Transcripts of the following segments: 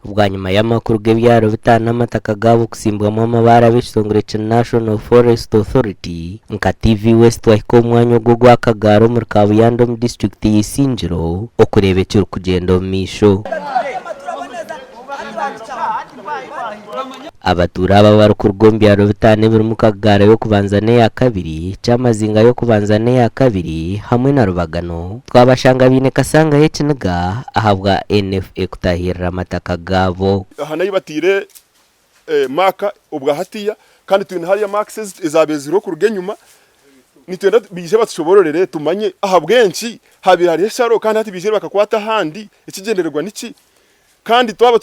Bwanyima y'amakuru g'ebyaro bitaano amataka gaabo kutsimbwamu amabaare ab'ekitongore kya National Forest Authority, nka TV West twahika omu mwanya ogu ogwa Kagaaro omuri Kabuyanda omu disiturikiti ya Isingiro okureeba ekirikugyenda omu maisho. Abatuura aba abarikuruga omu byaro bitaano ebirimu Kagara y'okubanza n'eya kabiri, Kyamazinga y'okubanza n'eya kabiri hamwe na Rubagano twabashanga baine kasanga y'ekiniga ahabwa NFA kutaahirira amataka gaabo. Aha n'ahi bataire maaka obwa hatiya kandi twine hariya maakisi ezaabaire ziriho kuruga enyima. Nitwenda baije batushoboororere tumanye ahabw'enki haabaire hariho esharo kandi hati baizire bakakwata ahandi, ekigyendererwa niki? Kandi twaba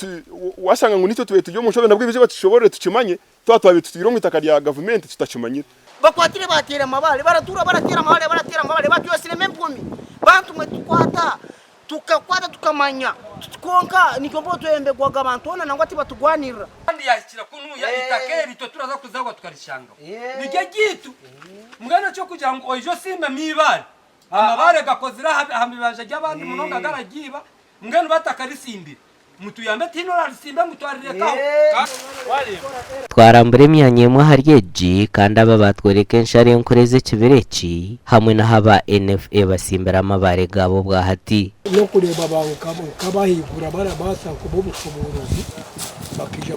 washanga ngu nitwe tubaire turi omu nshobe nabwo baije batushoboororere tukimanye twaba twabaire tutwire omu itaka rya gavumenti tutakimanyire. Bakwatire baateera amabaare, baratuura barateera amabaare, barateera amabaare, batwesiremu empumi. Bantu mwe tukwata, tukakwata tukamanya tuti kwonka nikyo mbwenu twebembegwaga abantu hoona nangwa tibatugwanirira. Kandi yaahikira kunuya eitaka eri itwe turaza kuzaarwa tukarishangaho. Niryo eryaitu. Mbwenu eky'okugira ngu oije osimbemu eibaare, amabaare gakozire aha bibanja by'abandi munonga garagiiba, Mbwenu batakarisimbire, mutuyambe tihaine orarisimbe ngu twarirekaho. Twarambura emyanya emwe ahari egi kandi aba baatworeka ensharo enkuru ez'ekibira eki hamwe n'ahu aba NFA basimbire amabaare gaabo obwahati. N'okureeba ba nk'abahaiguru abarabaasa kuba obushoboorozi bakaija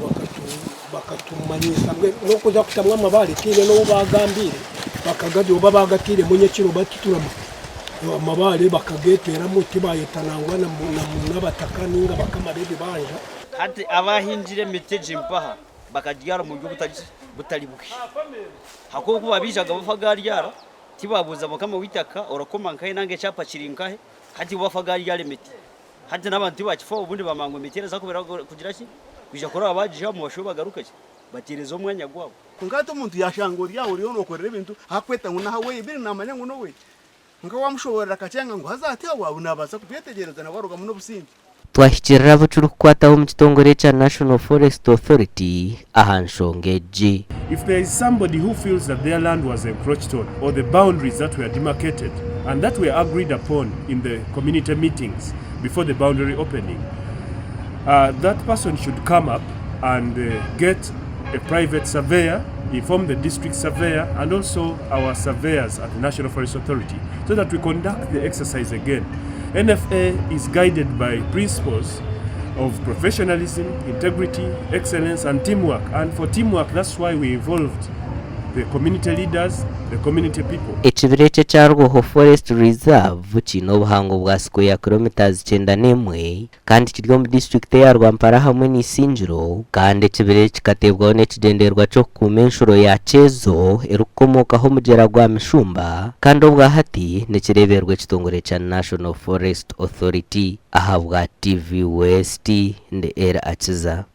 bakatumanyisa mbwenu n'okuza kutamu amabaare tihaine n'ou baagambiire bakagabya oba baagatairemu nyekiro batuturama. Amabaare bakageteeramu tibaayeta nangwa n'abataka nainga bakama b'ebibanja. Hati abahingire emiti egi mpaha bakagyara omu buryo butari bubi, ahakuba oku baabiijaga bafa gaaryara tibaabuuza mukama w'eitaka orakoma nkahe nanga ekyapa kiri nkahe, hati bo bafa gaaryara emiti. Hati n'abantu tibakifaho obundi bamanya ngu emiti eraza kugira ki, kwija kuraba baagiihamu bashube bagaruke ki, bateereze omwanya gwabo. Kwonka hati omuntu yaashanga ori aho oriyo nookorera ebintu ahakweta ngu n'aha weeye biri naamanya ngu n'owe. Kwonka waamushoboorora akakyanga ngu haza hati aho naabaasa kubyetegyereza nawe arugamu n'obusingye. Twahikirira abu kirikukwataho omu kitongore ekya National Forest Authority aha nshonga egi. If there is somebody who feels that their land was encroached on or the boundaries that were demarcated and that were agreed upon in the community meetings before the boundary opening, that person should come up and get a private surveyor, inform the district surveyor and also our surveyors at the National Forest Authority so that we conduct the exercise again. NFA is guided by principles of professionalism, integrity, excellence and teamwork. And for teamwork, that's why we involved the community leaders, the community people. Ekibira eki ekya Rwoho Forest Reserve kiine obuhango bwa sikweya kilometres 91 kandi kiri omu disiturikiti eya Rwampara hamwe na Isingiro kandi ekibira eki kikateebwaho n'ekigyendererwa ky'okukuuma enshuro ya Kyezo erikukomookaho omugyera gwa Mishumba kandi obwahati nikireeberwa ekitongore kya National Forest Authority. Ahabwa TV West, ndi Elly Akiza.